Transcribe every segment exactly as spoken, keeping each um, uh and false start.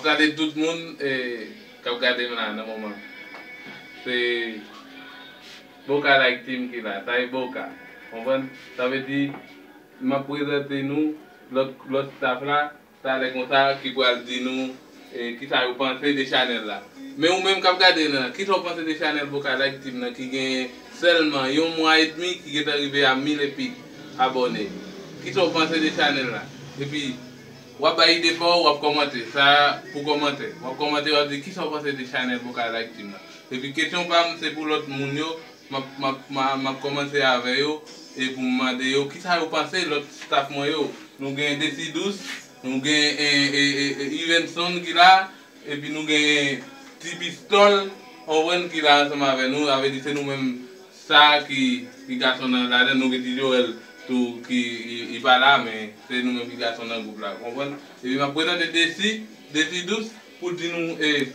Salye tout moun, e, k ap gade m la nan moman. Se Boca Like Team ki la, sa e Boca. Konprann? Sa vle di, m ap prezante nou lòt, lòt staff la, talè konsa, ki pral di nou, e, kisa yo panse de chanèl la. Men ou menm k ap gade nan, kisa w panse de chanèl Boca Like Team nan ki gen sèlman yon mwa edmi ki gentan rive a mil epik abòne? Kisa w panse de chanèl la? Epi, w ap bay ide pa w, w ap kòmante. Sa pou kòmantè. W ap kòmante, w ap di kisa w panse de chanèl Boca Like Team nan. Epi kesyon pa m, se pou lòt moun yo. M ap, m ap, m ap, m ap kòmanse avè yo e pou m mande yo kisa yo panse lòt staff mwen yo. Nou gen Desi Dous, nou gen, e, e, e, e, Ivenson ki la, epi nou gen Ti Pistol, konprann, ki la ansanm avè nou. Sa vle di se nou menm sa ki, ki gason nan ladan. Nou gen Ti Joel tou ki, i, i pa la, men se nou menm ki gason nan gwoup la, konprann. Epi m ap prezante Desi, Desi Dous, pou di nou, e,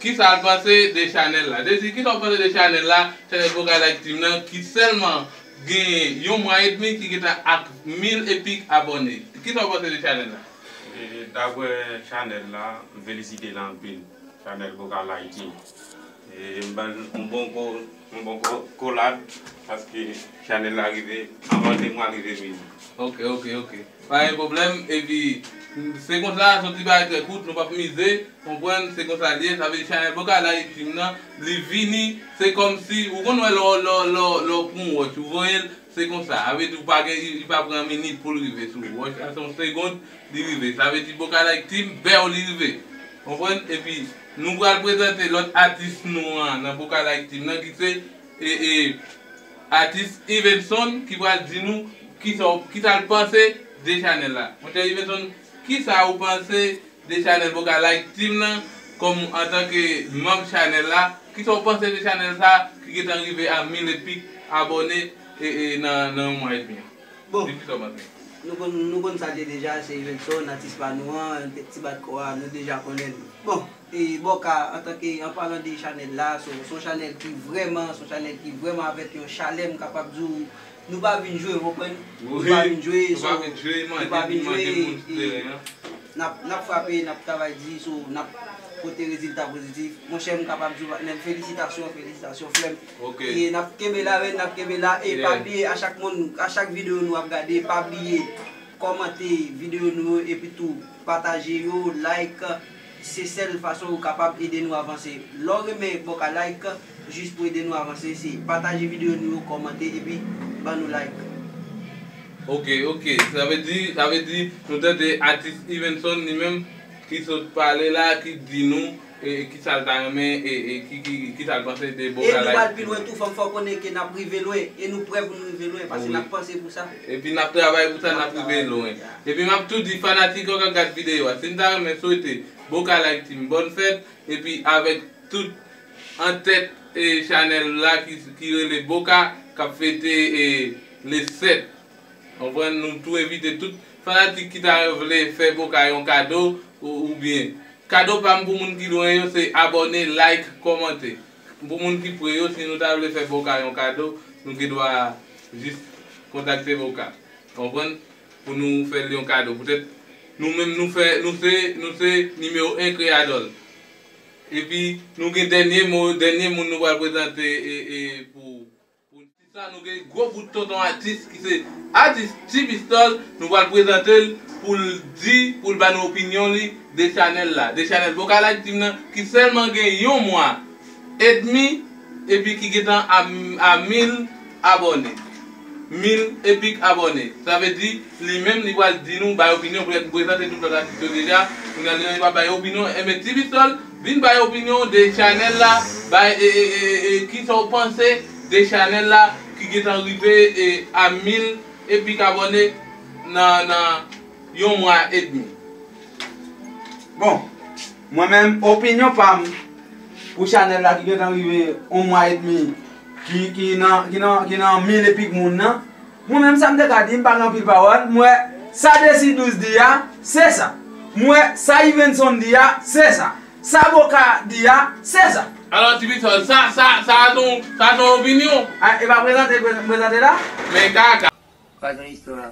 kisa l panse de chanèl la. Desi, kisa w panse de chanèl la, chanèl Boca Like Team nan, ki sèlman genyen yon mwa edmi ki gentan ak mil epik abòne? Kisa w panse de chanèl la? E, daprè chanèl la, m felisite l anpil. Chanèl Boca Like Team. E, m ban l yon bon ko-, yon bon ko-, kolad, paske chanèl la rive, anvan de mwa rive mil. Ok, ok, ok. Pa gen pwoblèm, epi, se konsa, se yon ti bagay trè kout, nou p ap mize, konprann, se konsa l ye, sa vle di chanèl Boca Like Team nan, li vini, se kòmsi, ou konn wè lè w, lè w, lè w, lè w pran yon wòch, ou voye l, se konsa, sa vle di ou pa gen, li, li pa pran minit pou l rive sou wòch la, se yon segond, li rive, sa vle di Boca Like Team, bèw li rive, konprann, epi, nou pral prezante lòt atis nou an nan Boca Like Team nan, ki se, e, e, atis Ivenson ki pral di nou kisa, kisa l panse de chanèl la. Monchè Ivenson, kisa ou panse de chanèl Boca Like Team nan, kòm antanke manm chanèl la? Kisa w panse de chanèl sa ki gentan rive a mil epik abòne, e, e, nan, nan yon mwa edmi an? Bon, di kisa w panse. Nou konn, nou konn sa l ye deja, se Ivenson, atis pa nou an, ti bat kò a, nou deja konnen l. Bon, e Boca, antanke, an palan de chanèl la, se, se yon chanèl ki vrèman, se yon chanèl ki vrèman avèk yon chalè, m kapab di w, nou pa vin jwe, w konprann? Nou pa vin jwe, nou pa vin jwe, nou pa vin jwe, e n ap, n ap frape, n ap travay di, so, n ap pote rezilta pozitif. Monchè, m kapab di w, patnè m, felisitasyon, felisitasyon, frè m. Ok. E n ap kenbe la, men n ap kenbe la. E pa bliye, a chak moun, a chak videyo nou ap gade, pa bliye kòmante videyo nou yo, epi tou pataje yo, like. Se sèl fason ou kapab ede nou avanse. Lè w renmen Boca Like, jis pou ede nou avanse, se pataje videyo nou yo, kòmante, epi ban nou like. Ok, ok. Sa vle di, sa vle di, nou tande atis Ivenson li menm ki sot pale la, ki di nou, e, e, kisa l ta renmen, e, e, ki, ki, kisa l panse de Boca Like. E nou pral pi lwen tou, fò m fè w konnen ke n ap rive lwen, e nou prè pou n rive lwen, paske n ap panse pou sa. Epi n ap travay pou sa, n ap rive lwen. Epi m ap tou di fanatik yo k ap gad videyo a, si n ta renmen swete Boca Like Team bòn fèt, epi avèk tout antèt, e, chanèl la ki, ki rele Boca, k ap fete, e, le sèt. Konprann, nou tou envite tout fanatik ki ta vle fè Boca yon kado, ou, oubyen kado pa m pou moun ki lwen yo, se abòne, like, kòmante. Pou moun ki pre yo, si nou ta vle fè Boca yon kado, nou gen dwa jis kontakte Boca. Konprann? Pou nou fè l yon kado. Poutèt nou menm nou fè, nou se, nou se nimewo en kreyadòl. Epi nou gen dènye mo, dènye moun nou pral prezante, e, e, pou, pou sa, nou gen gwo bout tonton atis ki se atis Ti Pistol, nou pral prezante l pou l di, pou l ba nou opinyon li de chanèl la, de chanèl Boca Like Team nan ki sèlman gen yon mwa edmi, epi ki gentan a, a mil abòne. Mil epik abòne. Sa vle di, li menm, li pral di nou, bay opinyon, poutèt m prezante tout lòt atis yo deja. Kounye a, li menm, li pral bay opinyon. Enben, Ti Pistol, vin bay opinyon de chanèl la, bay, e, e, e, e, kisa w panse de chanèl la ki gentan rive, e, a mil epik abòne nan, nan yon mwa edmi. Bon, mwen menm, opinyon pa m pou chanèl la ki gentan rive yon mwa edmi, ki, ki nan, ki nan, ki nan mil epik moun nan, mwen menm, sa m te ka di, m pa gen anpil pawòl, m wè sa Desi Douz di a, se sa. M wè sa Ivenson di a, se sa. Sa Boca di a, se sa. Alò, Ti Pistol, sa, sa, sa se yon, sa se yon opinyon. A, e pa prezante, prezante la? Men kaka. Pa gen istwa.